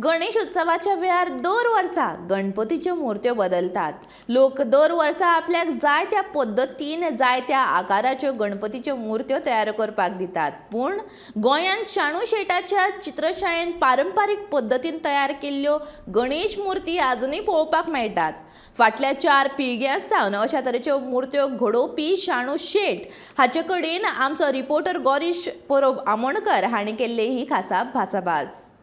गणेश उत्सवाच्या वेळार दर वर्सा गणपतीच्यो मुर्त्यो बदलतात. लोक दर वर्सा आपल्याक जाय त्या पद्दतीन जाय त्या आकाराच्यो गणपतीच्यो मुर्त्यो तयार करपाक दितात. पूण गोंयांत शाणू शेटाच्या चित्रशाळेन पारंपारीक पद्दतीन तयार केल्ल्यो गणेश मुर्ती आजुनूय पळोवपाक मेळटात. फाटल्या 4 पिळग्यां सावन अशा तरेच्यो मुर्त्यो घडोवपी शाणू शेट हाचे कडेन आमचो रिपोर्टर गौरीश परब आमोणकर हांणी केल्ली ही खासा भासाभास.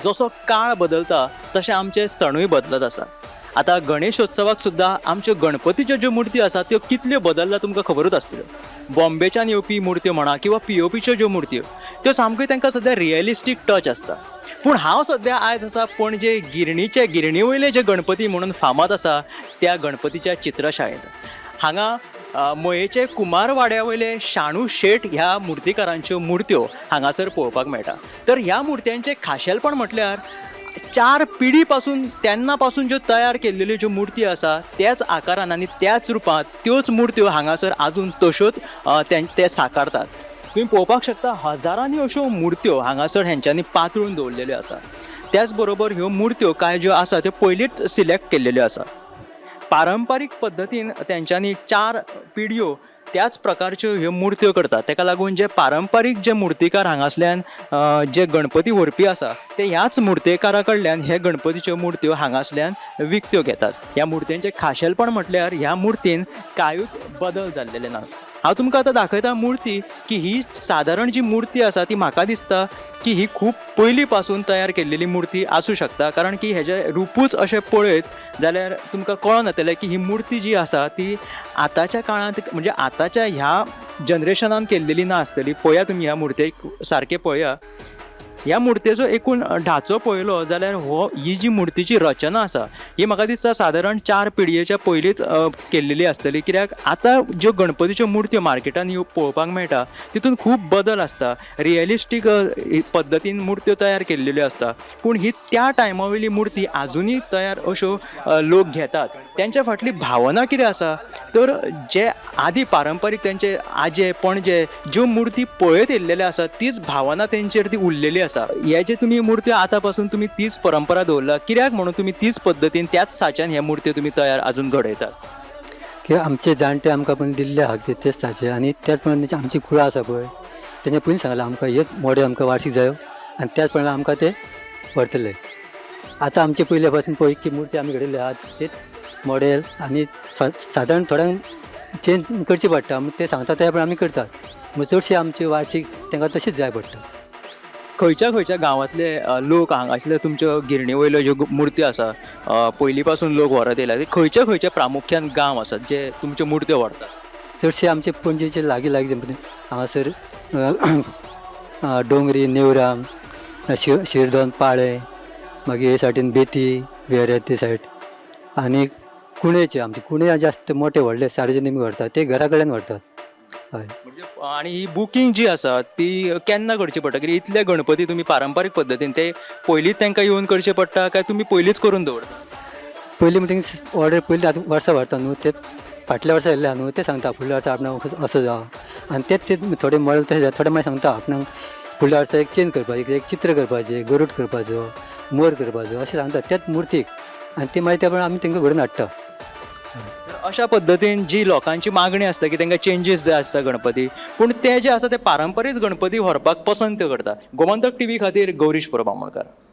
जसो काळ बदलता तशें आमचे सणूय बदलत आसा. आतां गणेशोत्सवाक सुद्दां आमच्यो गणपतीच्यो ज्यो मुर्ती आसा त्यो कितल्यो बदल्ला तुमकां खबरूच आसतल्यो. बॉम्बेच्यान येवपी मुर्त्यो म्हणा किंवा पीओपीच्यो ज्यो मुर्त्यो त्यो सामक्यो तांकां सद्या रियलिस्टीक टच आसता. पूण हांव सद्या आयज आसा पणजे गिरणीचे गिरणी वयले जे गणपती म्हणून फामाद आसा त्या गणपतीच्या चित्रशाळेंत. हांगा मयेचे कुमारवाड्या वयले शाणू शेट ह्या मुर्तीकारांच्यो मुर्त्यो हांगासर पळोवपाक मेळटा. तर ह्या मुर्त्यांचें खाशेलपण म्हटल्यार 4 पिढी पासून तेन्ना पासून ज्यो तयार केल्ल्यो ज्यो मुर्ती आसा त्याच आकारान आनी त्याच रुपांत त्योच मुर्त्यो हांगासर आजून तश्योच ते साकारतात. तुमी पळोवपाक शकता हजारांनी अश्यो मुर्त्यो हांगासर हेंच्यांनी पातळून दवरलेल्यो आसा. त्याच बरोबर ह्यो मुर्त्यो कांय ज्यो आसा त्यो पयलींच सिलेक्ट केल्ल्यो आसा. पारंपारीक पद्दतीन तेंच्यांनी 4 पिढयो त्याच प्रकारच्यो ह्यो मुर्त्यो करतात. तेका लागून जे पारंपारीक जे मुर्तीकार हांगासल्यान जे गणपती व्हरपी आसा ते ह्याच मुर्तीकारा कडल्यान हे गणपतीच्यो मुर्त्यो हांगासल्यान विकत्यो घेतात. ह्या मुर्त्यांचें खाशेलपण म्हटल्यार ह्या मुर्तीन कांयूच बदल जाल्लेले ना. हांव तुमकां आतां दाखयता मुर्ती की ही सादारण जी मुर्ती आसा ती म्हाका दिसता की ही खूब पयलीं पासून तयार केल्लेली मुर्ती आसूं शकता, कारण की हेजें रुपूच अशें पळयत जाल्यार तुमकां कळोन येतलें की ही मुर्ती जी आसा ती आतांच्या काळांत म्हणजे आतांच्या ह्या जनरेशनान केल्लेली ना आसतली. पळया तुमी ह्या मुर्तेक सारकें पळया. ह्या मुर्तेचो एकूण ढाचो पळयलो जाल्यार ही जी मुर्तीची रचना आसा ही म्हाका दिसता सादारण 4 पिळयेच्या पयलींच केल्लेली आसतली. कित्याक आतां ज्यो गणपतीच्यो मुर्त्यो मार्केटान ह्यो पळोवपाक मेळटा तितून खूब बदल आसता. रियलिस्टीक पद्दतीन मुर्त्यो तयार केल्ल्यो आसता. पूण ही त्या टायमा वयली मुर्ती आजुनूय तयार अश्यो लोक घेतात. तेंच्या फाटली भावना कितें आसा तर जे आदी पारंपारीक तेंचे आजे पणजे ज्यो मुर्ती पळयत येयल्लेले आसा तीच भावना तेंचेर ती उरलेली आसा. हे जे तुमी मुर्त्यो आतां पासून तुमी तीच परंपरा दवरला कित्याक म्हणून तुमी तीच पद्दतीन त्याच साच्यान ह्या मुर्त्यो तुमी तयार अजून घडयतात? की आमचे जाणटे आमकां पण दिल्ले आहा ते तेच साचे आनी त्याच प्रमाणे आमची कुळां आसा पळय तेंच्या पयलीं सांगलां आमकां हेच मॉडेल आमकां वार्षीक जायो आनी त्याच प्रमाणे आमकां ते व्हरतले. आतां आमचे पयले पासून पळय की मुर्ती आमी घडयल्ली आहा तेच मॉडेल आनी सादारण थोड्यांक चेंज करची पडटा, ते सांगता त्या प्रमाणे आमी करतात. चडशी आमची वार्षीक तांकां तशीच जाय पडटा. खंयच्या खंयच्या गांवांतले लोक हांगासले तुमच्यो गिरणी वयल्यो ज्यो मुर्त्यो आसा पयलीं पासून लोक व्हरत येयल्या ते खंयच्या खंयच्या प्रामुख्यान गांव आसात जे तुमच्यो मुर्त्यो व्हरतात? चडशे आमचे पणजेचे लागीं लागीं हांगासर डोंगरी, नेवराम, शिरदोन, पाळे, मागीर हे सायडीन बेती, वेऱ्या ते सायड आनी कुणेचे आमचे कुणे जास्त मोठे व्हडले सार्वजनीक व्हरतात ते घरा कडल्यान व्हरतात. हय. म्हणजे आनी ही बुकींग जी आसा ती केन्ना करची पडटा? कित्याक इतले गणपती तुमी पारंपारीक पद्दतीन ते पयलींच तांकां येवन करचे पडटा काय तुमी पयलींच करून दवरता? पयलीं म्हणटा ऑर्डर पयलीं आतां वर्सां व्हरता न्हू ते फाटल्या वर्सा येयल्ले न्हू ते सांगता फुडल्या वर्सा आपणाक असो जावं आनी तेच ते थोडे मॉडल तशें जाता. थोडे मागीर सांगता आपणाक फुडल्या वर्सा एक चेंज करपाचें, एक चित्र करपाचें, गरूड करपाचो, मोर करपाचो अशें सांगता त्याच मुर्तीक आनी ते मागीर त्या प्रमाणे आमी तांकां घडोवन हाडटा. अशा पद्दतीन जी लोकांची मागणी आसता की तांकां चेंजीस जाय आसता गणपती, पूण ते जे आसा ते पारंपारीक गणपती व्हरपाक पसंत करता. गोमंतक टीव्ही खातीर गौरीश परब आमोणकार.